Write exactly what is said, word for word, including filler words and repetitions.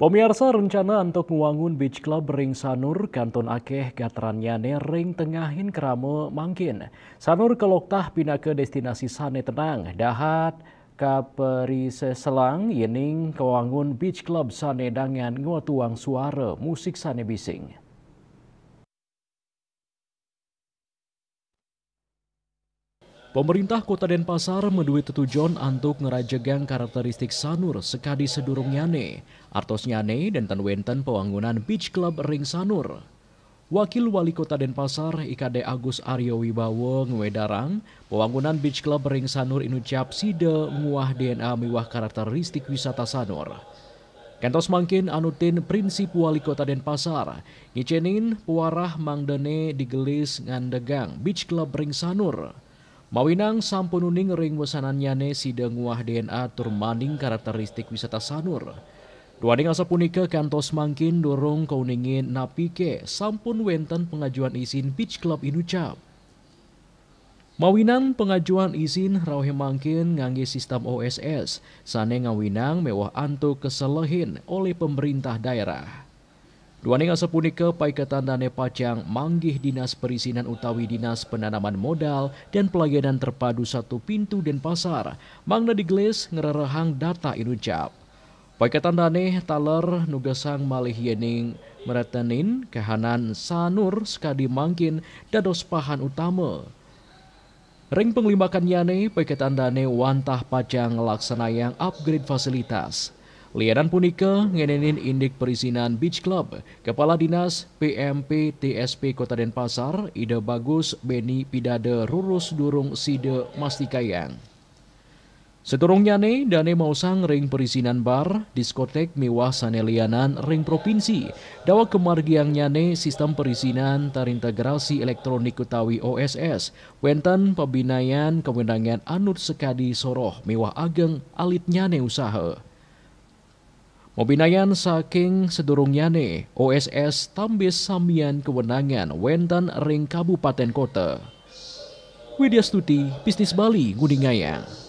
Pemirsa, rencana antuk ngwangun beach club ring Sanur kantun akeh gatrannyané ring tengahin krama mangkin. Sanur kaloktah pinaka destinasi sané tenang, dahat kapariseselang yéning kawangun beach club sané dangan ngwetuang suara musik sané bising. Pemerintah Kota Denpasar madué tetujon antuk ngrajegang karakteristik Sanur sakadi sadurungnyané. Artosnyané, nénten wénten pawangunan beach club ring Sanur. Wakil Wali Kota Denpasar, I Kadek Agus Aryo Wibawa, ngwedarang, pawangunan beach club ring Sanur inucap sida nguah D N A miwah karakteristik wisata Sanur. Kantos mangkin anutin prinsip Wali Kota Denpasar, ngicénin pawarah mangdané digelis ngandegang beach club ring Sanur. Mawinan sampun uning ring wesanannyané sida nguah D N A tur maning karakteristik wisata Sanur. Duaning asapunika kantos mangkin durung kauningin napiké sampun wénten pangajuan isin beach club inucap. Mawinan pangajuan isin rauhé mangkin nganggé sistem O S S, sané ngawinang miwah antuk kaselehin olih pemerintah daerah. Duaning asapunika paiketan dané pacang manggih Dinas Perizinan utawi Dinas Penanaman Modal dan Pelayanan Terpadu Satu Pintu Denpasar, mangda digelis ngrerehang data inucap. Paiketan dané taler nugesang malih yéning mretenin kahanan Sanur sakadi mangkin dados pahan utama. Ring panglimbakannyane, paiketan dane wantah pacang nglaksanayang upgrade fasilitas. Lianan punika, ngenenin indik perizinan Beach Club, Kepala Dinas P M P T S P Kota Denpasar, Ida Bagus Beni Pidada rurus durung sida mastikayang. Sadurungnyane, dane maosang ring perizinan bar, diskotek miwah sane lianan ring provinsi. Daweg kamargiangnyane sistem perizinan terintegrasi elektronik utawi O S S, wenten pabinayan kawenangan anut sakadi soroh miwah ageng alitnyane usaha. Mabinayan saking sadurungnyane, O S S tambis samian kawenangan wenten ring kabupaten kota. Widya Stuti, Bisnis Bali, nguningayang.